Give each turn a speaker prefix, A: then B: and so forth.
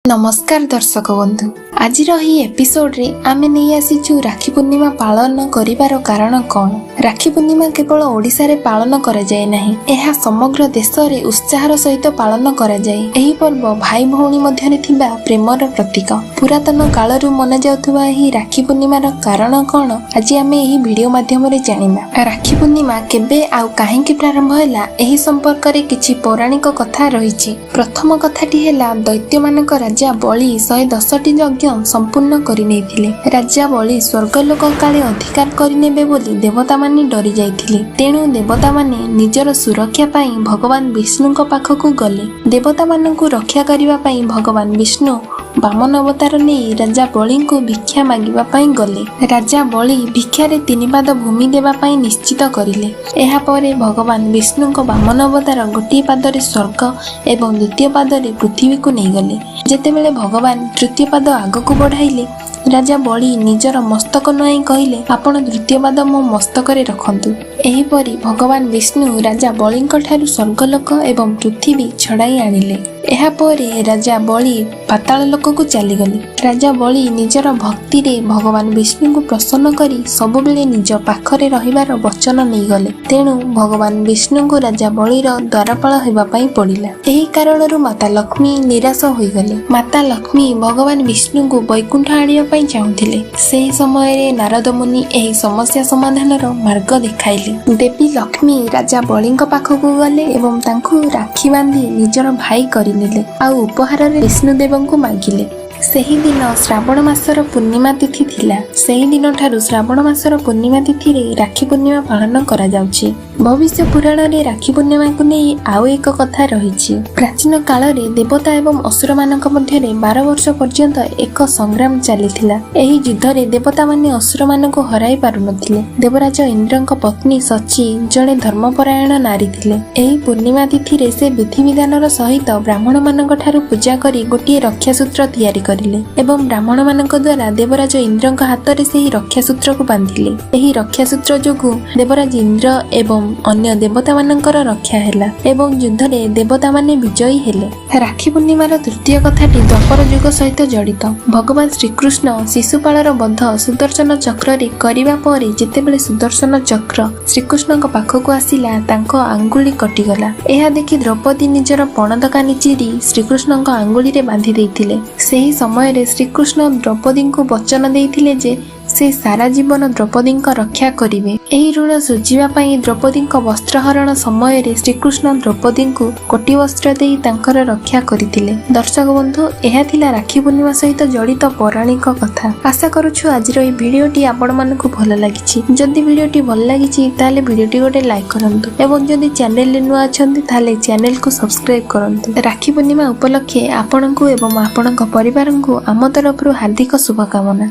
A: ନମସ୍କାର ଦର୍ଶକ ବନ୍ଧୁ, ଆଜିର ଏହି ଏପିସୋଡରେ ଆମେ ନେଇ ଆସିଛୁ ରାକ୍ଷୀ ପୂର୍ଣ୍ଣିମା ପାଳନ କରିବାର କାରଣ କ'ଣ। ରାକ୍ଷୀ ପୂର୍ଣ୍ଣିମା କେବଳ ଓଡ଼ିଶାରେ ପାଳନ କରାଯାଏ ନାହିଁ, ଏହା ସମଗ୍ର ଦେଶରେ ଉତ୍ସାହର ସହିତ ପାଳନ କରାଯାଏ। ଏହି ପର୍ବ ଭାଇ ଭଉଣୀ ମଧ୍ୟରେ ଥିବା ପ୍ରେମର ପ୍ରତୀକ। ପୁରାତନ କାଳରୁ ମନାଯାଉଥିବା ଏହି ରାକ୍ଷୀ ପୂର୍ଣ୍ଣିମାର କାରଣ କ'ଣ, ଆଜି ଆମେ ଏହି ଭିଡ଼ିଓ ମାଧ୍ୟମରେ ଜାଣିବା। ରାକ୍ଷୀ ପୂର୍ଣ୍ଣିମା କେବେ ଆଉ କାହିଁକି ପ୍ରାରମ୍ଭ ହେଲା, ଏହି ସମ୍ପର୍କରେ କିଛି ପୌରାଣିକ କଥା ରହିଛି। ପ୍ରଥମ କଥାଟି ହେଲା, ଦୈତ୍ୟମାନଙ୍କ ରାଜା ବଳି 110ଟି ଯଜ୍ଞ ସମ୍ପୂର୍ଣ୍ଣ କରିନେଇଥିଲେ। ରାଜା ବଳି ସ୍ୱର୍ଗଲୋକ କାଳେ ଅଧିକାର କରିନେବେ ବୋଲି ଦେବତାମାନେ ଡରି ଯାଇଥିଲେ। ତେଣୁ ଦେବତାମାନେ ନିଜର ସୁରକ୍ଷା ପାଇଁ ଭଗବାନ ବିଷ୍ଣୁଙ୍କ ପାଖକୁ ଗଲେ। ଦେବତାମାନଙ୍କୁ ରକ୍ଷା କରିବା ପାଇଁ ଭଗବାନ ବିଷ୍ଣୁ ବାମନ ଅବତାର ନେଇ ରାଜା ବଳିଙ୍କୁ ଭିକ୍ଷା ମାଗିବା ପାଇଁ ଗଲେ। ରାଜା ବଳି ଭିକ୍ଷାରେ ତିନିପାଦ ଭୂମି ଦେବା ପାଇଁ ନିଶ୍ଚିତ କରିଲେ। ଏହାପରେ ଭଗବାନ ବିଷ୍ଣୁଙ୍କ ବାମନ ଅବତାର ଗୋଟିଏ ପାଦରେ ସ୍ୱର୍ଗ ଏବଂ ଦ୍ୱିତୀୟ ପାଦରେ ପୃଥିବୀକୁ ନେଇଗଲେ। ଯେତେବେଳେ ଭଗବାନ ତୃତୀୟ ପାଦ ଆଗକୁ ବଢ଼ାଇଲେ, ରାଜା ବଳି ନିଜର ମସ୍ତକ ନୁଆଇଁ କହିଲେ, "ଆପଣ ତୃତୀୟ ପାଦ ମୋ ମସ୍ତକରେ ରଖନ୍ତୁ।" ଏହିପରି ଭଗବାନ ବିଷ୍ଣୁ ରାଜା ବଳିଙ୍କ ଠାରୁ ସ୍ୱର୍ଗଲୋକ ଏବଂ ପୃଥିବୀ ଛଡ଼ାଇ ଆଣିଲେ। ଏହାପରେ ରାଜା ବଳି ପାତାଳ ଲୋକକୁ ଚାଲିଗଲେ। ରାଜା ବଳି ନିଜର ଭକ୍ତିରେ ଭଗବାନ ବିଷ୍ଣୁଙ୍କୁ ପ୍ରସନ୍ନ କରି ସବୁବେଳେ ନିଜ ପାଖରେ ରହିବାର ବଚନ ନେଇଗଲେ। ତେଣୁ ଭଗବାନ ବିଷ୍ଣୁଙ୍କୁ ରାଜା ବଳିର ଦ୍ୱାରପାଳ ହେବା ପାଇଁ ପଡ଼ିଲା। ଏହି କାରଣରୁ ମାତା ଲକ୍ଷ୍ମୀ ନିରାଶ ହୋଇଗଲେ। ମାତା ଲକ୍ଷ୍ମୀ ଭଗବାନ ବିଷ୍ଣୁଙ୍କୁ ବୈକୁଣ୍ଠ ଆଣିବା ପାଇଁ ଚାହୁଁଥିଲେ। ସେହି ସମୟରେ ନାରଦ ମୁନି ଏହି ସମସ୍ୟା ସମାଧାନର ମାର୍ଗ ଦେଖାଇଲେ। ଦେବୀ ଲକ୍ଷ୍ମୀ ରାଜା ବଳିଙ୍କ ପାଖକୁ ଗଲେ ଏବଂ ତାଙ୍କୁ ରାକ୍ଷୀ ବାନ୍ଧି ନିଜର ଭାଇ କରିନେଲେ ଆଉ ଉପହାରରେ ବିଷ୍ଣୁ ଦେବଙ୍କୁ ମାଗିଲେ। ସେହିଦିନ ଶ୍ରାବଣ ମାସର ପୂର୍ଣ୍ଣିମା ତିଥି ଥିଲା। ସେହିଦିନଠାରୁ ଶ୍ରାବଣ ମାସର ପୂର୍ଣ୍ଣିମା ତିଥିରେ ରାକ୍ଷୀ ପୂର୍ଣ୍ଣିମା ପାଳନ କରାଯାଉଛି। ଭବିଷ୍ୟ ପୁରାଣରେ ରାକ୍ଷୀ ପୂର୍ଣ୍ଣିମାକୁ ନେଇ ଆଉ ଏକ କଥା ରହିଛି। ପ୍ରାଚୀନ କାଳରେ ଦେବତା ଏବଂ ଅସୁରମାନଙ୍କ ମଧ୍ୟରେ 12 ବର୍ଷ ପର୍ଯ୍ୟନ୍ତ ଏକ ସଂଗ୍ରାମ ଚାଲିଥିଲା। ଏହି ଯୁଦ୍ଧରେ ଦେବତାମାନେ ଅସୁରମାନଙ୍କୁ ହରାଇ ପାରୁନଥିଲେ। ଦେବରାଜ ଇନ୍ଦ୍ରଙ୍କ ପତ୍ନୀ ସଚୀ ଜଣେ ଧର୍ମପରାୟଣ ନାରୀ ଥିଲେ। ଏହି ପୂର୍ଣ୍ଣିମା ତିଥିରେ ସେ ବିଧିବିଧାନର ସହିତ ବ୍ରାହ୍ମଣମାନଙ୍କ ଠାରୁ ପୂଜା କରି ଗୋଟିଏ ରକ୍ଷାସୂତ୍ର ତିଆରି କରିଲେ ଏବଂ ବ୍ରାହ୍ମଣମାନଙ୍କ ଦ୍ୱାରା ଦେବରାଜ ଇନ୍ଦ୍ରଙ୍କ ହାତରେ ସେହି ରକ୍ଷାସୂତ୍ରକୁ ବାନ୍ଧିଲେ। ଏହି ରକ୍ଷାସୂତ୍ର ଯୋଗୁଁ ଦେବରାଜ ଇନ୍ଦ୍ର ଏବଂ ଅନ୍ୟ ଦେବତାମାନଙ୍କର ରକ୍ଷା ହେଲା ଏବଂ ଯୁଦ୍ଧରେ ଦେବତାମାନେ ବିଜୟୀ ହେଲେ। ରାକ୍ଷୀ ପୂର୍ଣ୍ଣିମାର ତୃତୀୟ କଥାଟି ଦ୍ୱାପର ଯୁଗ ସହିତ ଜଡ଼ିତ। ଭଗବାନ ଶ୍ରୀକୃଷ୍ଣ ଶିଶୁପାଳର ବଧ ସୁଦର୍ଶନ ଚକ୍ରରେ କରିବା ପରେ ଯେତେବେଳେ ସୁଦର୍ଶନ ଚକ୍ର ଶ୍ରୀକୃଷ୍ଣଙ୍କ ପାଖକୁ ଆସିଲା, ତାଙ୍କ ଆଙ୍ଗୁଳି କଟିଗଲା। ଏହା ଦେଖି ଦ୍ରୌପଦୀ ନିଜର ପଣତକାନି ଚିରି ଶ୍ରୀକୃଷ୍ଣଙ୍କ ଆଙ୍ଗୁଳିରେ ବାନ୍ଧି ଦେଇଥିଲେ। ସେହି ସମୟରେ ଶ୍ରୀକୃଷ୍ଣ ଦ୍ରୌପଦୀଙ୍କୁ ବଚନ ଦେଇଥିଲେ ଯେ ସେ ସାରା ଜୀବନ ଦ୍ରୌପଦୀଙ୍କ ରକ୍ଷା କରିବେ। ଏହି ଋଣ ଶୁଝିବା ପାଇଁ ଦ୍ରୌପଦୀଙ୍କ ବସ୍ତ୍ରହରଣ ସମୟରେ ଶ୍ରୀକୃଷ୍ଣ ଦ୍ରୌପଦୀଙ୍କୁ କୋଟି ବସ୍ତ୍ର ଦେଇ ତାଙ୍କର ରକ୍ଷା କରିଥିଲେ। ଦର୍ଶକ ବନ୍ଧୁ, ଏହା ଥିଲା ରାକ୍ଷୀ ପୂର୍ଣ୍ଣିମା ସହିତ ଜଡ଼ିତ ପୌରାଣିକ କଥା। ଆଶା କରୁଛୁ ଆଜିର ଏହି ଭିଡ଼ିଓଟି ଆପଣମାନଙ୍କୁ ଭଲ ଲାଗିଛି। ଯଦି ଭିଡ଼ିଓଟି ଭଲ ଲାଗିଛି, ତାହେଲେ ଭିଡ଼ିଓଟି ଗୋଟେ ଲାଇକ୍ କରନ୍ତୁ ଏବଂ ଯଦି ଚ୍ୟାନେଲରେ ନୂଆ ଅଛନ୍ତି, ତାହେଲେ ଚ୍ୟାନେଲକୁ ସବସ୍କ୍ରାଇବ କରନ୍ତୁ। ରାକ୍ଷୀ ପୂର୍ଣ୍ଣିମା ଉପଲକ୍ଷେ ଆପଣଙ୍କୁ ଏବଂ ଆପଣଙ୍କ ପରିବାରଙ୍କୁ ଆମ ତରଫରୁ ହାର୍ଦ୍ଦିକ ଶୁଭକାମନା।